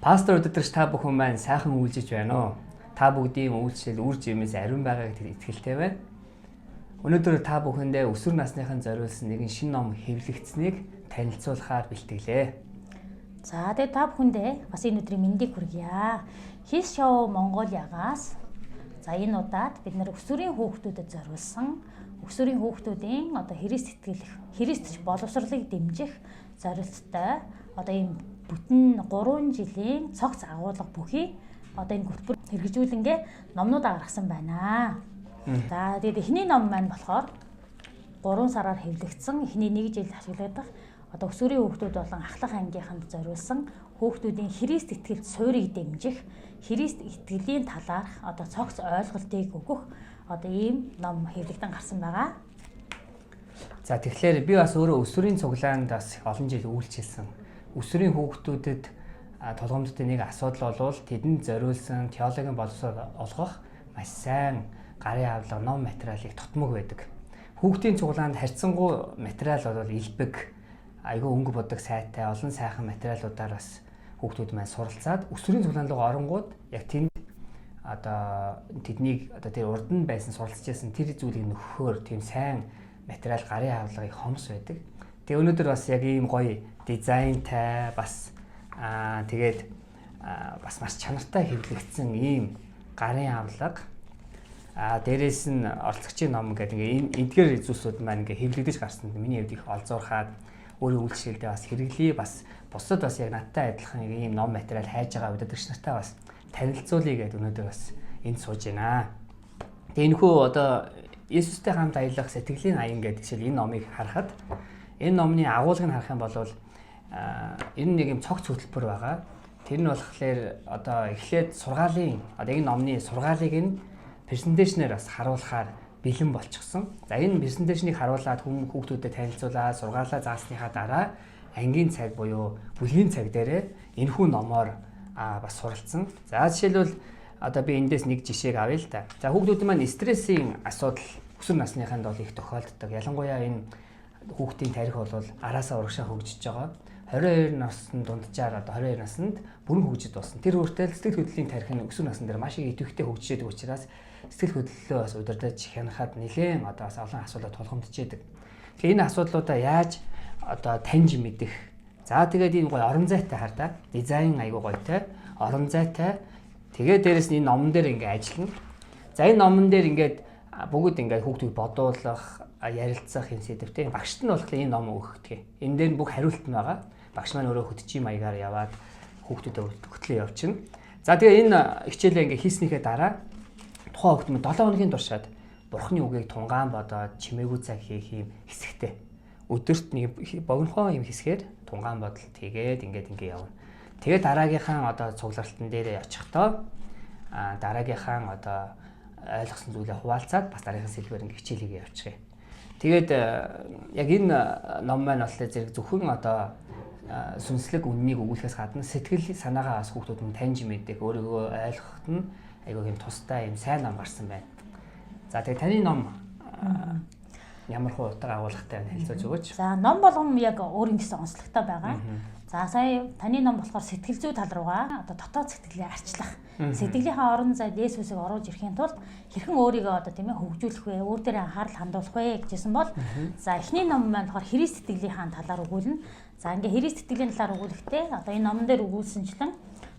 Пастор өдөртөгч та бүхэн маань сайхан үйлжиж байна уу? Та бүгдийн үйлчлэл үр жимээс ариун байгааг итгэлтэй байна. Өнөөдөр та бүхэндээ өсвөр насныхан зориулсан нэгэн шинэ ном хэвлэгдсэнийг танилцуулахаар бэлтгэлээ. За тэгээ та бүхэндээ бас энэ өдрийн мэндийг хүргье. Хис шоу Монголиагаас за энэ удаад бид нэр өсвөрийн хүүхдүүдэд зориулсан өсвөрийн хүүхдүүдийн одоо Христ итгэх, Христч боловсролыг дэмжих зорилттой одоо ийм бүтэн 3 жилийн цогц агуулга бүхий одоо энэ хөтөлбөр хэрэгжүүлэнгээ номнуудаа гаргасан байна. За тэгээд эхний ном маань болохоор 3 сараар хэвлэгдсэн эхний 1 жил ашиглагдах одоо өсвөрийн хүүхдүүд болон ахлах ангийнханд зориулсан хүүхдүүдийн Христ итгэлд суурийг дэмжих, Христ итгэлийн талаарх одоо цогц ойлголтыг өгөх одоо ийм ном хэвлэгдэн гарсан байгаа. За тэгэхээр би бас өөрөө өсвөрийн цуглаанд бас олон жил үйлчилсэн. Өсвөрийн хүүхдүүдэд тулгамдтай нэг асуудал бол тэдэнд зориулсан теологийн боловсрол олгох маш сайн гарын авлага ном материалыг тотмог байдаг. Хүүхдийн цуглаанд харьцангуй материал бол элбэг, айгүй өнгө будаг сайтай олон сайхан материалуудаар бас хүүхдүүд маань суралцаад өсвөрийн цуглаан руу оронгууд яг тэнд одоо тэднийг одоо тэр урд нь байсан суралцж байсан тэр зүйлийг нөхөхөөр тийм сайн материал гарын авлагыг хомс байдаг. Тэгээ өнөөдөр бас яг ийм гоё дизайнтай бас тэгээд бас маш чанартай хэвлэгдсэн ийм гарын авлага дээрээс нь оролцогчийн ном гэдэг ингээ энэ эдгээр зүйлсүүд маань ингээ хэвлэгдэж гарсан. Миний хувьд их олзуурхаад өөрийн үйлчлэлдээ бас хэрэглэе, бас бусдад бас яг надтай адилхан ийм ном материал хайж байгаа удирдагч нартай бас танилцуулъя гэдээ өнөөдөр бас энд сууж байна. Тэгээ энэхүү одоо Есүстэй хамт аялах сэтгэлийн аян гэдэг жишээл энэ номыг харахад энэ номны агуулгыг харах юм бол энэ нэг юм цогц хөтөлбөр байгаа. Тэр нь болохоор одоо эхлээд сургаалын одоо энэ номны сургаалыг нь презентацнээр бас харуулахаар бэлэн болчихсон. За энэ презентацийг харуулад хүүхдүүдэд танилцуулаад сургаалаа заасныхаа дараа ангийн цаг буюу бүлгийн цаг дээрээ энэхүү номоор бас суралцсан. За жишээлбэл одоо би эндээс нэг жишээг авъя л да. За хүүхдүүд маань стрессийн асуудал өсвөр насныханд бол их тохиолддог. Ялангуяа энэ хүүхдийн тарих бол араасаа урагшаа хөгжиж байгаа. 22 насны дунджаар одоо 22 наснд бүрэн хөгжиж дуусна. Тэр хүртэл сэтгэл хөдлөлийн тарих нь өсвөр насн дээр маш их идэвхтэй хөгжиж байгаа учраас сэтгэл хөдлөлөө бас удирдах хянахад нэлээд одоо бас олон асуудал тулгамдж яадаг. Тэгэхээр энэ асуудлуудаа яаж одоо таньж мэдэх. За тэгээд энэ гоё орон зайтай хар да. Дизайн айгуу гоётой. Орон зайтай. Тэгээд дээрэс нь энэ номон дээр ингээ ажиллана. За энэ номон дээр ингээд бүгд ингээд хүүхдийг бодуулах, ярилцах юм сэдвтэй. Багшд нь болохоор энэ ном өгөх гэх. Энэ дээр нь бүх хариулт нь байгаа. Багш маань өөрөө хөтжийн маягаар яваад хүүхдүүдэд хөтлөө явуулчихна. За тэгээ энэ хичээлээ ингээ хийснийхээ дараа тухайн хүүхд маань 7 хоногийн туршаад Бурхны үгийг тунгаан бодоод чимээгүй цаг хийх юм хэсэгтэй. Өдөрт нэг богинохон юм хэсгээр тунгаан бодолт хийгээд ингээд ингээ явна. Тэгээ дараагийнхаа одоо цугларалтан дээрээ очихдоо дараагийнхаа одоо ойлгосон зүйлээ хуваалцаад бас дараагийн сэлбэр ингээ хичээлийг явуучих юм. Тэгээд яг энэ ном маань болохоор зэрэг зөвхөн одоо сүнслэг үннийг өгүүлэхээс гадна сэтгэл санаагаа бас хүүхдүүд нь таньж мэдэх, өөрийгөө ойлгоход нь айгүй юм тустай юм сайн ном гарсан байна. За тэгээ таны ном ямар хуу утга агуулгатай байна хэлцүүлж өгөөч. За ном болгон яг өөр ингэсэн онцлогтой байгаа. За сая таны ном болохоор сэтгэл зүй тал руугаа одоо дотоод сэтгэлээ арчлах, сэтгэлийнхаа орон зайд Есүсийг оруулж ирэхийн тулд хэрхэн өөрийгөө одоо тийм ээ хөгжүүлэх вэ, өөр дээрээ анхаарал хандуулах вэ гэжсэн бол за эхний ном маань болохоор Христ сэтгэлийнхаа талаар өгүүлнэ. За ингээ Христ сэтгэлийн талаар өгүүлэхдээ одоо энэ номон дээр өгүүлсэнчлэн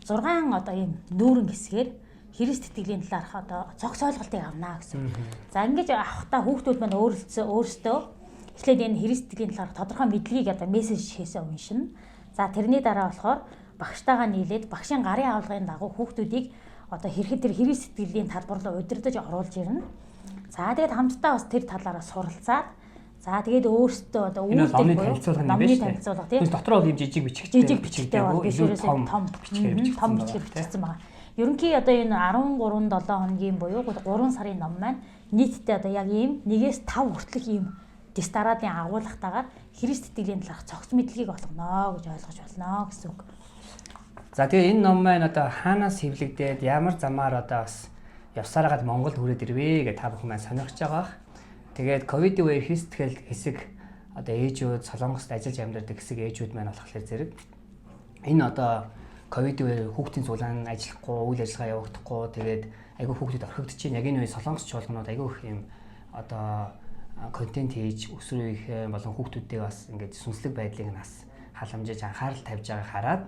6 одоо ийм нүүрэн хэсгээр Христ итгэлийн талаарх одоо цогц ойлголтыг авна гэсэн. За ингэж авахдаа хүүхдүүд маань өөрсдөө эхлээд энэ Христ итгэлийн талаарх тодорхой мэдлэгийг одоо мессеж хийсээ уншина. За тэрний дараа болохоор багштайгаа нийлээд багшийн гарын авлагын дагуу хүүхдүүдийг одоо хэрхэд тэр Христ итгэлийн талбар руу удирдах оруулж ирнэ. За тэгээд хамтдаа бас тэр талаараа суралцаад за тэгээд өөрсдөө одоо үүрдэг номны танилцуулга тийм. Дотор бол ийм жижиг бичгтэй жижиг бичгтэй бол биш ерөөсөө том бичгээр бичигдсэн байгаа. Ерөнхий одоо энэ 13 7 хоногийн буюу 3 сарын ном маань нийтдээ одоо яг ийм 1-ээс 5 хүртэлх ийм дистарадын агуулгатайгаар Христ итгэлийн талаарх цогц мэдлэгийг олгоно гэж ойлгож байна гэсэн үг. За тэгээ энэ ном маань одоо хаанаас хэвлэгдээд ямар замаар одоо бас явсараагаад Монголд хүрээд ирвэ гэж та бүхэн маань сонирхож байгаа бах. Тэгээд ковидын үеэр Христ итгэл хэсэг одоо ээжүүд Солонгост ажиллаж амьдардаг хэсэг ээжүүд маань болохоор зэрэг энэ одоо ковид үеэр хүүхдийн цуглаан ажиллахгүй, үйл ажиллагаа явагдахгүй, тэгээд айгүй хүүхдүүд орхигдож чинь. Яг энэ үе Солонгос чуулганууд айгүй их юм одоо контент хийж өсвөр үеийнхээ болон хүүхдүүдээ бас ингээд сүнслэг байдлыг нь бас халамжиж анхаарал тавьж байгааг хараад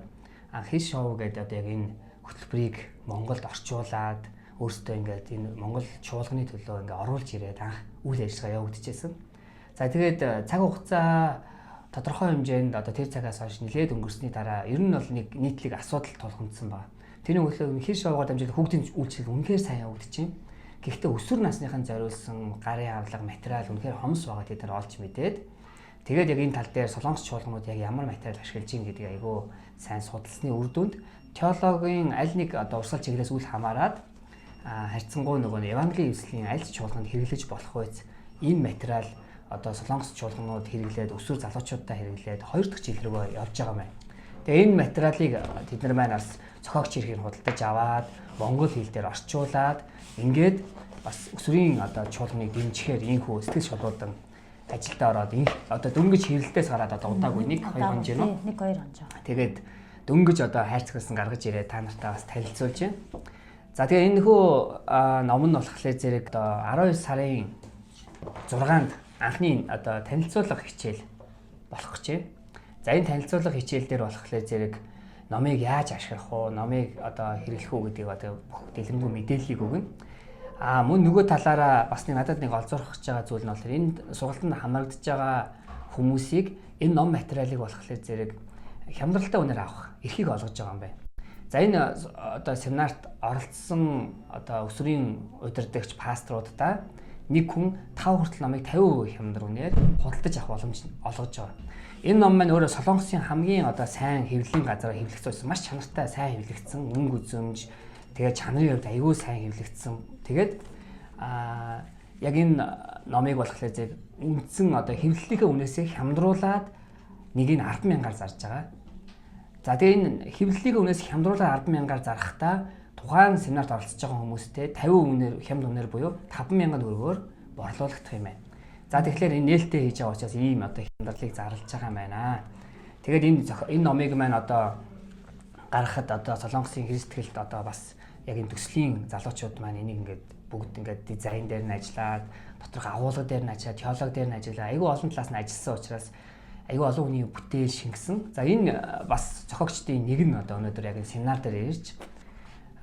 анх хэл шоу гэдэг одоо яг энэ хөтөлбөрийг Монголд орчуулад өөрсдөө ингээд энэ Монгол чуулганы төлөө ингээд оруулж ирээд анх үйл ажиллагаа явагдчихсэн. За тэгээд цаг хугацаа тодорхой хэмжээнд одоо тэр цагаас хойш нэлээд өнгөрсний дараа ер нь бол нэг нийтлэг асуудал тулгамдсан байна. Тэрний өглөө хэл шоугаар дамжуулан хүүхдийн үйлчлэл үнэхээр сайн явагдчихэв. Гэхдээ өсвөр насныхан зориулсан гарын авлага материал үнэхээр хомс байгаа тэд нар олж мэдээд тэгээд яг энэ тал дээр Солонгос чуулганууд яг ямар материал ашиглаж байна гэдгийг айгүй сайн судалсны үр дүнд теологийн аль нэг одоо урсгал чиглэлээс үл хамааран харьцангуй нөгөө Евангелийн эвслийн аль ч чуулганд хэрэглэж болох үйц энэ материал одоо Солонгос чуулганууд хэрэглээд өсвөр залуучуудаа хэрэглээд 2 дахь жил рүү явж байгаа юм байна. Тэгээ энэ материалыг тэд нар маань бас зохиогч эрхийг худалдаж аваад монгол хэл дээр орчуулад ингээд бас өсвөрийн одоо чуулганыг дэмжихээр ийхүү сэтгэл шулуудан ажилдаа ороод инх одоо дөнгөж хэрэлдээс гараад одоо удаагүй 1 2 хоног юм уу? 1 2 хоног. Тэгээд дөнгөж одоо хайрцагсан гаргаж ирээ та нартай бас танилцуулж байна. За тэгээ энэ хүү ном нь болохоор зэрэг одоо 12 сарын 6-нд анхны одоо танилцуулга хичээл болох гэж байна. За энэ танилцуулга хичээл дээр болохоор зэрэг номыг яаж ашиглах уу, номыг одоо хэрэглэх үү гэдгийг одоо бүх дэлгэрэнгүй мэдээллийг өгнө. А мөн нөгөө талаараа бас нэг надад нэг олзуурах гэж байгаа зүйл нь болохоор энэ сургалтанд хамрагдаж байгаа хүмүүсийг энэ ном материалыг болохоор зэрэг хямдралтай үнээр авах эрхийг олгож байгаа юм байна. За энэ одоо семинарт оролцсон одоо өсвөрийн удирдагч пасторудаа нэг хүн 5 хүртэл номыг 50% хямдар үнээр худалдаж авах боломж олгож байгаа. Энэ ном маань өөрөө Солонгосын хамгийн одоо сайн хэвлэлийн газараар хэвлэгдсэн байсан. Маш чанартай сайн хэвлэгдсэн, мөнгө үзэмж, тэгээд чанарын хувьд аюул сайн хэвлэгдсэн. Тэгээд яг энэ номыг болохоор зэрэг үндсэн одоо хэвлэлийнхээ үнээсээ хямдруулаад нэг нь 10,000-аар зарж байгаа. За тэгээ энэ хэвлэлийнхээ үнээс хямдруулаад 10,000-аар зархтаа тухайн семинарт оролцож байгаа хүмүүстэй 50% үнээр хямд үнээр буюу 5,000 төгрөгөөр борлуулагдах юм байна. За тэгэхээр энэ нээлттэй хийж байгаа учраас ийм одоо хямдралыг зарлж байгаа юм байна. Тэгээд энэ номыг маань одоо гаргахад одоо Солонгосын Христгэлд одоо бас яг энэ төслийн залуучууд маань энийг ингээд бүгд ингээд дизайн дээр нь ажиллаад, доторх агуулга дээр нь ажиллаад, теолог дээр нь ажиллаад, айгүй олон талаас нь ажилласан учраас айгүй олон хүний бүтээл шингэсэн. За энэ бас зохиогчдын нэг нь одоо өнөөдөр яг энэ семинар дээр ирж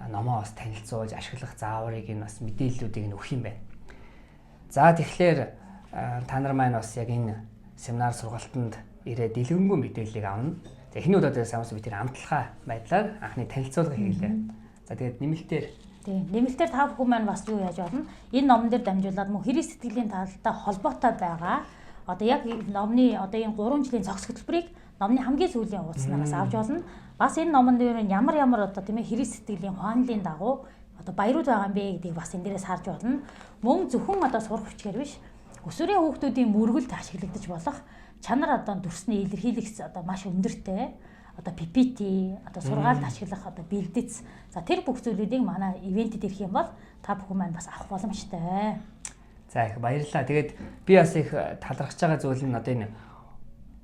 номоо бас танилцуулж, ашиглах зааврыг нь бас мэдээллүүдийг нь өгөх юм байна. За тэгэхээр та нар маань бас яг энэ семинар сургалтанд ирээд дэлгэрэнгүй мэдээллийг авна. За эхний удаа дээр самс би тэр амталгаа байдлаар анхны танилцуулга хийлээ. За тэгээд нэмэлтээр тийм нэмэлтээр та бүхэн маань бас юу яаж болно? Энэ номон дээр дамжуулаад мөн Христ сэтгэлийн талтай холбоотой байгаа. Одоо яг номны одоо энэ 3 жилийн цогц хөтөлбөрийг номны хамгийн сүүлийн хуудаснаас авч болно. Бас энэ номон дээр ямар ямар одоо тийм ээ Христ сэтгэлийн хуанлын дагуу одоо баярууд байгаа юм бэ гэдгийг бас энэ дээрээс харж болно. Мөн зөвхөн одоо сурах хүчээр биш өсвөрийн хүүхдүүдийн мөргөлд ашиглагдаж болох чанар одоо дүрсний илэрхийлэгч одоо маш өндөртэй одоо PPT одоо сургаалд ашиглах одоо бэлдэц за тэр бүх зүйлүүдийг манай ивентэд ирэх юм бол та бүхэн маань бас авах боломжтой. За их баярлалаа. Тэгээд би бас их талархаж байгаа зүйл нь одоо энэ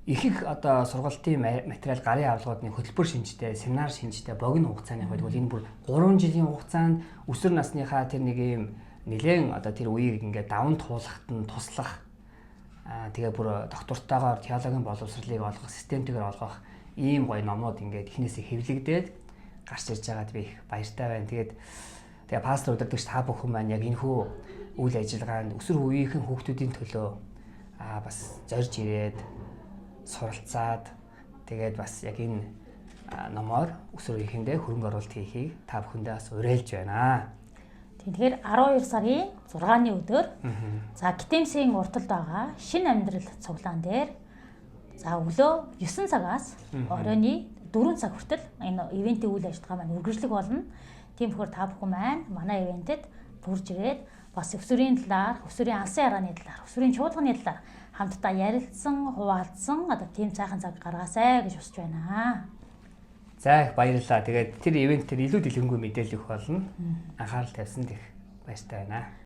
их их одоо сургалтын материал гарын авлагуудны хөтөлбөр шинжтэй, семинар шинжтэй богино хугацааны байдаг бол энэ бүр 3 жилийн хугацаанд өсвөр насныхаа тэр нэг юм нэлээд одоо тэр үеийг ингээд даван туулахад нь туслах тэгээ бүр доктортойгоор теологийн боловсролыг олгох, системтэйгээр олгох ийм гоё номнууд ингээд эхнээсээ хэвлэгдээд гарч ирж байгаад би их баяртай байна. Тэгээд тэгээ пастор удирдагч та бүхэн маань яг энэхүү үйл ажиллагаанд өсвөр үеийнхэн хүүхдүүдийн төлөө бас зорж ирээд суралцаад тэгээд бас яг энэ номоор өсвөр үеийнхэндээ хөрөнгө оруулалт хийхийг та бүхэндээ бас уриалж байна. Тэгэхээр 12 сарын 6-ны өдөр за Гитэмсийн урталд байгаа шинэ амьдрал цуглаан дээр за өглөө 9 цагаас оройн 4 цаг хүртэл энэ ивентийн үйл ажиллагаа маань үргэлжлэх болно. Тийм болохоор та бүхэн маань манай ивентэд бүрж ирээд бас өсвөрийн талаар, өсвөрийн алсын харааны талаар, өсвөрийн чуулганы талаар хамтдаа ярилцсан, хуваалцсан одоо тийм сайхан цаг гаргаасай гэж хүсэж байна. За их баярлалаа. Тэгээд тэр ивент тэр илүү дэлгэрэнгүй мэдээлэл өгөх болно. Анхаарал тавьсанд их баяртай байна.